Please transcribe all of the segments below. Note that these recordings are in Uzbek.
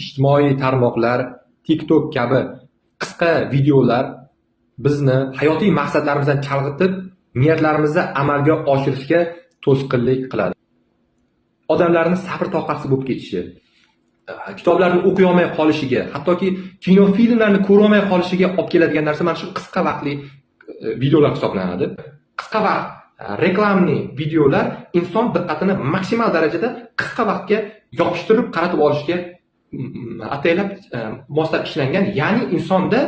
Ijtimoiy tarmoqlar, TikTok kabi qisqa videolar bizni hayotiy maqsadlarimizdan chalg'itib, niyatlarimizni amalga oshirishga to'sqinlik qiladi. Odamlarni sabr-toqatsiz bo'lib ketishi, kitoblarni o'qiy olmay qolishiga, hattoki kino filmlarni ko'rolmay qolishiga olib keladigan narsa mana shu qisqa vaqtli videolar hisoblanadi. Qisqa vaqt reklamli videolar inson diqqatini maksimal darajada qisqa vaqtga yopishtirib qaratib olishga ataylab moslab ishlangan, ya'ni insonda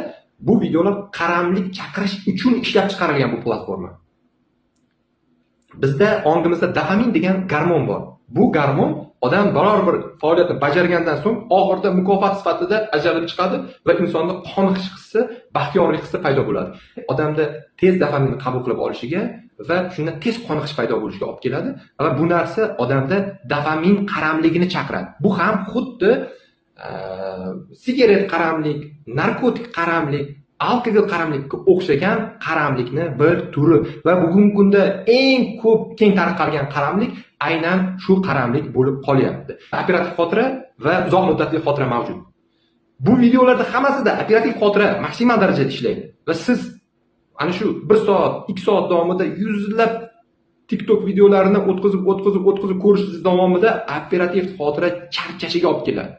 bu videolar qaramlik chaqirish uchun ishlab chiqarilgan bu platforma. Bizda ongimizda dopamin degan gormon bor. Bu gormon odam biror bir faoliyatni bajargandan so'ng oxirida mukofot sifatida ajralib chiqadi va insonda qoniqish hissi, baxtiyorlik hissi paydo bo'ladi. Odamda tez dopaminni qabul qilib olishiga va shundan tez qoniqish paydo bo'lishiga olib keladi va bu narsa odamda dopamin qaramligini chaqiradi. Bu ham xuddi sigaret qaramlik, narkotik qaramlik, alkogol qaramlikka o'xshagan qaramlikni bir turi va bugungi kunda eng ko'p keng tarqalgan qaramlik aynan shu qaramlik bo'lib qolyapti. Operativ xotira va uzoq muddatli xotira mavjud. Bu videolarda hammasida operativ xotira maksimal darajada ishlaydi va siz ana shu 1 soat, 2 soat davomida yuzlab TikTok videolarini o'tkazib, o'tkazib, o'tkazib ko'rishingiz davomida operativ xotira charchashiga olib keladi.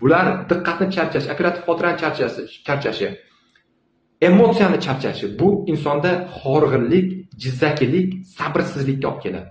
Bular diqqatni charchash, operativ xotirani charchashi, emotsiyani charchashi, bu insonda horg'inlik, jizzakilik, sabrsizlikka olib keladi.